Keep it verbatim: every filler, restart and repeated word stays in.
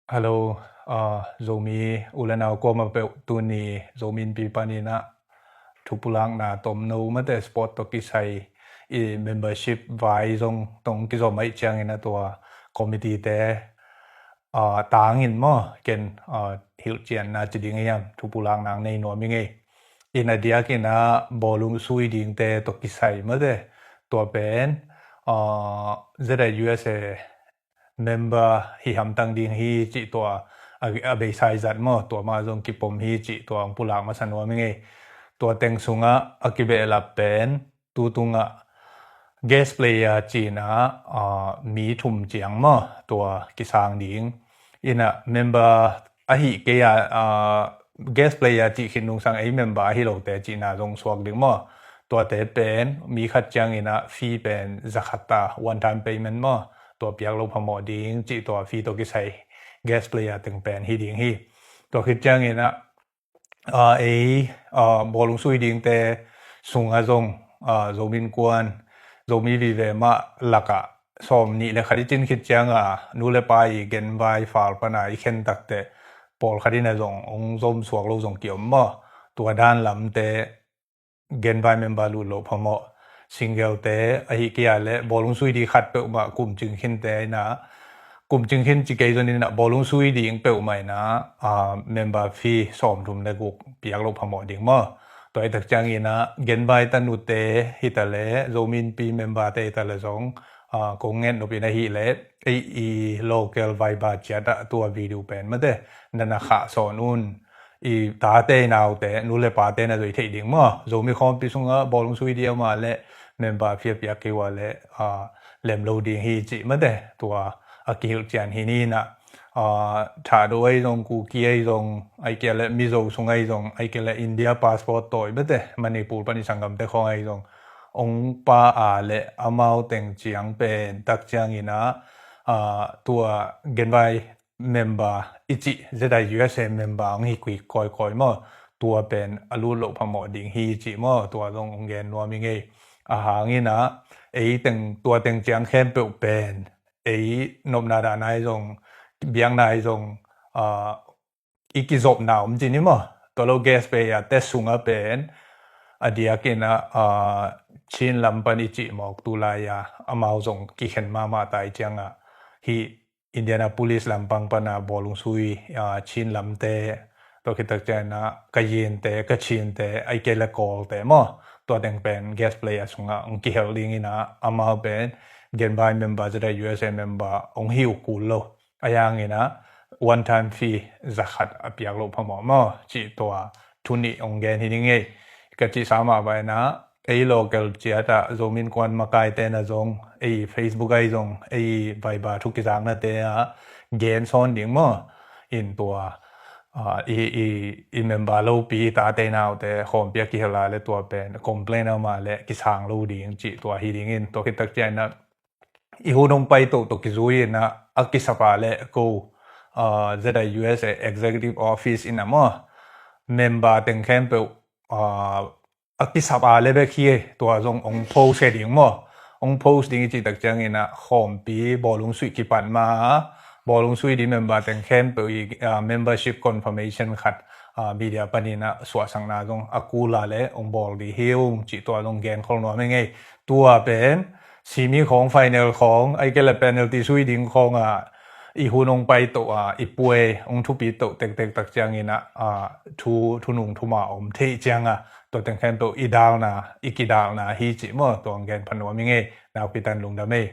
Hello, uh, Zomi u le nau kuamah peuh, tuni Zomi Innpi panin ah thupulakna tomno mate sport tawh kisai i membership vai zong tawh kizom ahih ciangin ah tua committee te, uh, tangin maw, ken, uh, hilhcianna ci ding hiam, thupulakna nei nuam ing ei. Inn a diakin ah bawlung sui dingte tawh kisai mate, tua pen, uh, Z I U S A member hi hamtang ding hi cih tua a, a beisai zat maw, tua mah zong kipom hi cih tua hong pulak masa nuam ing ei. Tua teng sungah a kibehlap pen tu tungah guest player cihna, ah, mi thum ciang maw, tua kisang ding. Inn ah member ahi kei a, ah, guest player cih khin nungsang ei member ahi lote cihna zong suak ding maw. Tuate pen mi khat ciangin ah fee pen zakhat ta, one time payment maw, tua piak loh phamawh ding cih tua fee tawh kisai guest player teng pen hi ding hi. Tua khit ciangin ah, ah, ei, ah, bawlung sui dingte sungah zong, ah, Zomi Innkuan, Zomi vive mah lakah sawm nih le khat i cin khit ciangah nu le pa i genvai fal pana i khen takteh pawlkhat in ah zong hong zom suak lo zong kiom maw. Tua dan lamte genvai member lut loh phamawh, single te ahi kei a le bawlung sui ding khat peuhmah kum cing khinte in ah, kum cing khin ci kei zong in ah bawlung sui ding peuhmah in ah, ah, member fee sawmthum le guk piak loh phamawh ding maw. Tua hi tak ciangin ah genvai tanute hi ta le, Zomi Innpi member te hi ta le zong, ah, kong nget nop in ahih leh ei i local Viber ciat ah tua video pen mate na na khah sawn un. I tate naute, nu le pate na zui thei ding maw. Zomi khawmpi sungah bawlung sui ding a om a le member fee a piak kei uh a le, ah, lem lo ding hi cih mate, tua a kihilhcian hi ni in ah, ah, Thado ahi zong, Kuki ahi zong, ahih kei a le Mizo sung ahi zong, ahih kei a le India passport tawi mate, Manipur pan i sanggamte khawng ahi zong, hong pai a le amau teng ciang pen tak ciangin ah, ah, tua genvai member i cih Z I U S A member hong hi kik kawikawi maw, tua pen a lut loh phamawh ding hi cih maw, tua zong hong gen nuam ing ei. A hang in ah ei teng, tua teng ciang khempeuh pen ei nopna dahna ahi zong, biakna ahi zong, ah, i kizopna om ci ni maw. Tua lo guest player te sungah pen a diakin ah, ah, Chin lam pan i cih mawk tu lai-a amau zong kikhen mahmah ta i ciangah, hih Indianapolis lampang pana bawlung sui, ah, Chin lamte, tua khit tak ciangin ah Kayin te, Kachin te, ahih kei le Kawl te maw, tua teng pen guest player sungah hong kihel ding in ah amau pen genvai member, Z I U S A member hong hi uh kul lo. A hang in ah one time fee zakhat a piak loh phamawh maw cih tua thu nih hong gen hi ding ei. Ka cihsa mah bang in ah ei local ciat ah Zomi Innkuan makaite na zong, ei Facebook ahi zong, ei Viber thu kizaknate ah gen sawn ding maw. In tua, ah, i, i, i member lopi tate naute khawmpi a kihel a le tua pen complain a om a le kisang lo ding cih tua hi ding in, tua khit tak ciangin ah i hun hong paito tawh kizui in ah a kisap a le ko, ah, Z I U S A Executive Office in ah maw, member teng khempeuh, ah, a kisap a le bek hi, tua zong hong post hi ding maw. Hong post ding i cih tak ciangin ah khawmpi bawlung sui kipan ma, bawlung sui ding member teng khempeuh i, ah, membership confirmation khat, ah, media panin ah suahsakna zong a kul a le hong bawl ding hi ung cih tua zong genkhol nuam ing ei. Tua pen semi khawng, final khawng, ahih kei le penalty sui ding khawng ah i hun hong paito a, i puai hong thupito tektek tak ciangin ah, ah, thu, thunung thuma om theih ciangah tua teng khempeuh i dalna, i kidalna hi cih maw, tua hong gen pha nuam ing ei. Nakpi takin lungdam ei.